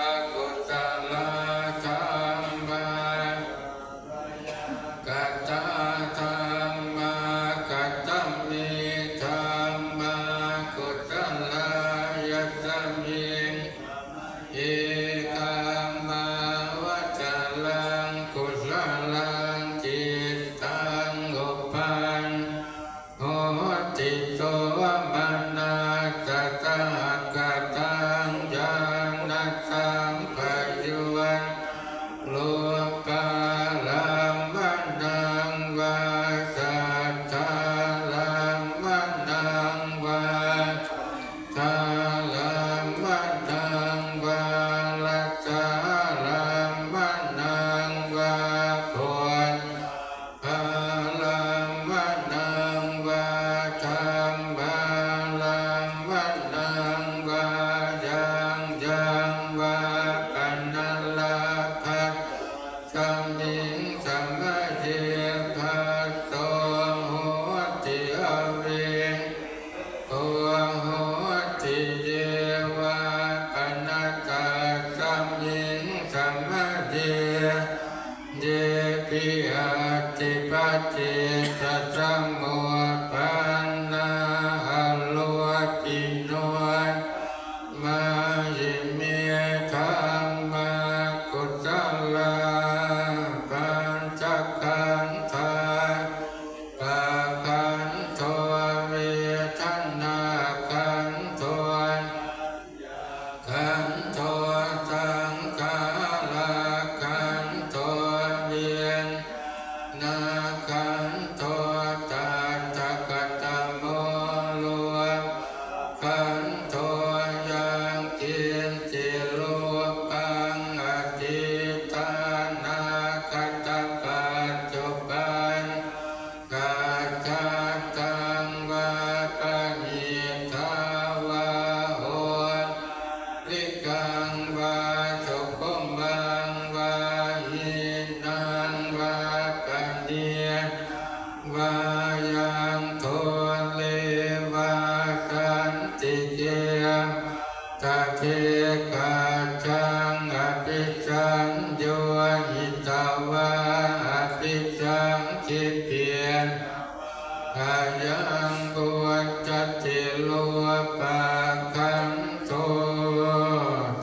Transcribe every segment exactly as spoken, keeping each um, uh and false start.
Akusalā dhammā, katā dhammā, katame dhammā kusalā, yasmiṃ samaye kammāvacaraṃ kusalaṃ cittaṃ upann hoti somanassasahagataṃ ñāṇasampayuttaṃ rūpārammaṇaṃ vā saddārammaṇaṃ vā gandhārammaṇaṃ vā rasārammaṇaṃ vā phoṭṭha bhārammaṇaṃ vā dhammārammaṇaṃ vā yaṃ yaṃ vā pana labhati tasmiṃ samaye phasso hoti avi hoti ye vā pana tasmiṃ samaye yepi atthi paṭiccasamuppannā arūpino dhammā ime dhammā kusalā. Pañcakkhandhā pakkhandho vedanākkhandho saññākkhandho saṅkhārakkhandho viññāṇakkhandho. Tattha katamo rūpakkhandho? Yaṃ kiñci rūpaṃ atītānāgatapaccuppan naṃ ajjhattaṃ vā bahiddhā vā oḷārikaṃ vā sukhumaṃ vā hīnaṃ vā paṇītaṃ vā yaṃ dūre vā santike vā tadekajjhaṃ abhisaññūhitvā abhisaṅkhipitvā ayaṃ vuccati rūpakkhandho.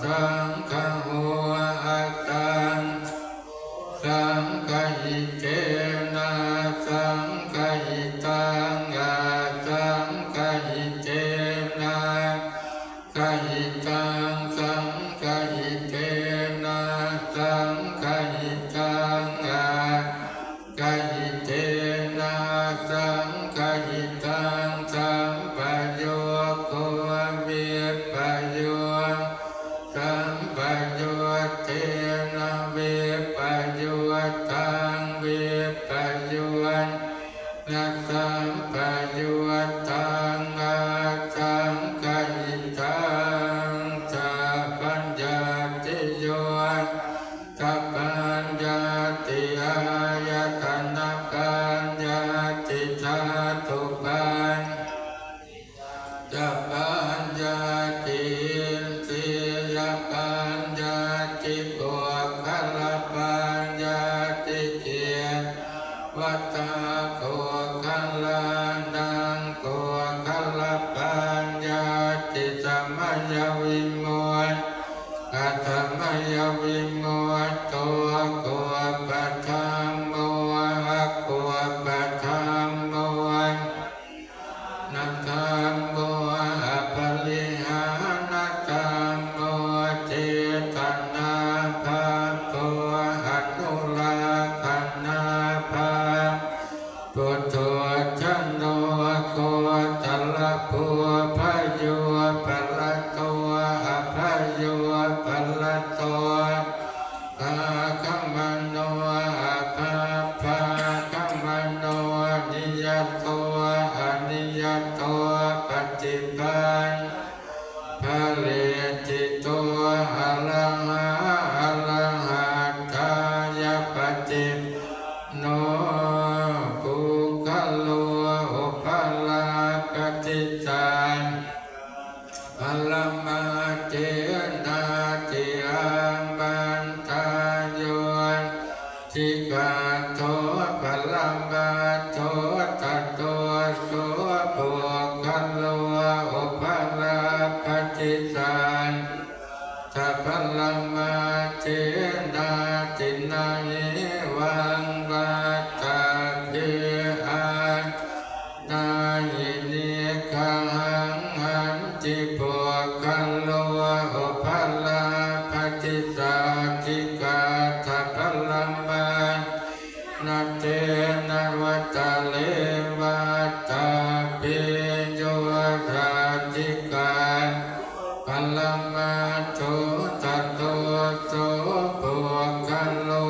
Saṅgaho asaṅgaho saṅgahitena saṅgahitaṃ asaṅgahitena saṅgahitaṃ saṅgahite Sappāṇaṃ nāhi niggahaṃ hañci puggalo upalabbhati saccikaṭṭhaparamaṇena tena vata re vattabbe. Yo saccikaṭṭha paramattho tato so puggalo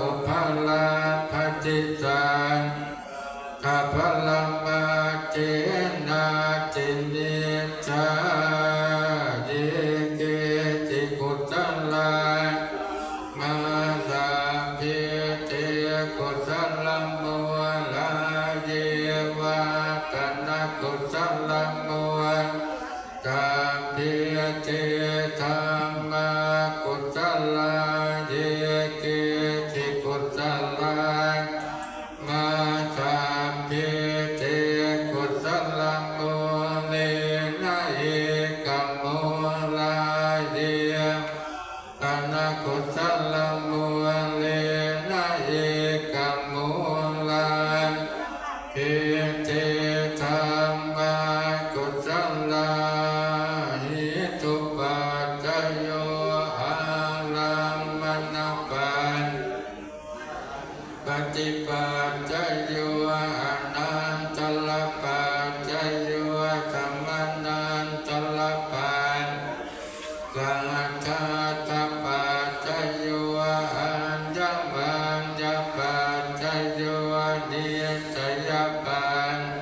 upalabbhati saccikaṭṭhaparamatthenāti micchā. Ye keci kusalā kammā sabbe te kusalamūlā, ye vā pana kusalamūlā sabbe te dhammā kusalā. Ye keci kusalā kammā sabbe te kusalamūlena ekamūlā, ye pana kusalamūlena ekamūlā sabbe te dhammā kusalā. Hetupaccayo, ārammaṇapaccayo, adhipaccayo, anantarapaccayo, samanantarapaccayo, sahajātapaccayo, aññamaññapaccayo, nissayapaccayo,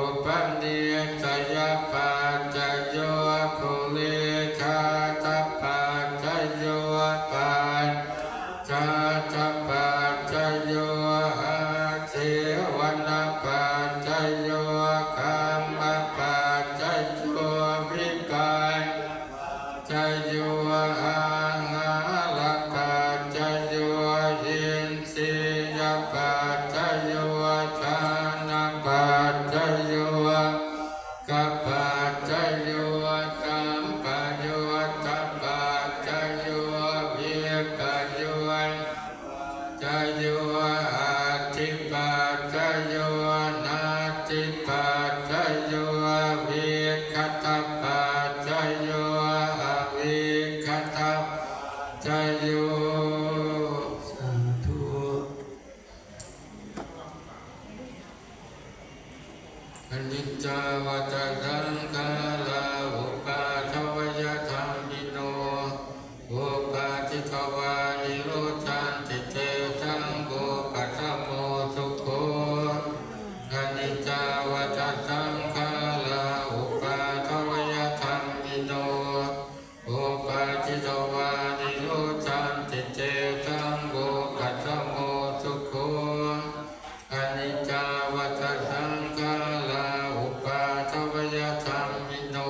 upanissayapaccayo, purejātapaccayo, pacchājātapaccayo, āsevanapaccayo, kammapaccayo, vipākapaccayo, āhārapaccayo, indriyapaccayo, jhānapaccayo, vipakkapaccayo, sampayuttapaccayo, vippayuttapaccayo, atthipaccayo, natthipaccayo, vigatapaccayo, avigatapaccayo. Sādhu. Aniccā vata saṅkhārā, uppādavayadhammino, uppajjitvā nirujjhanti, tesaṃ vūpasamo sukho. Aniccā vata saṅkhārā, uppādavayadhammino, uppajjitvā nirujjhanti, tesaṃ vūpasamo sukho. Aniccā vata saṅkhārā, uppādavayadhammino,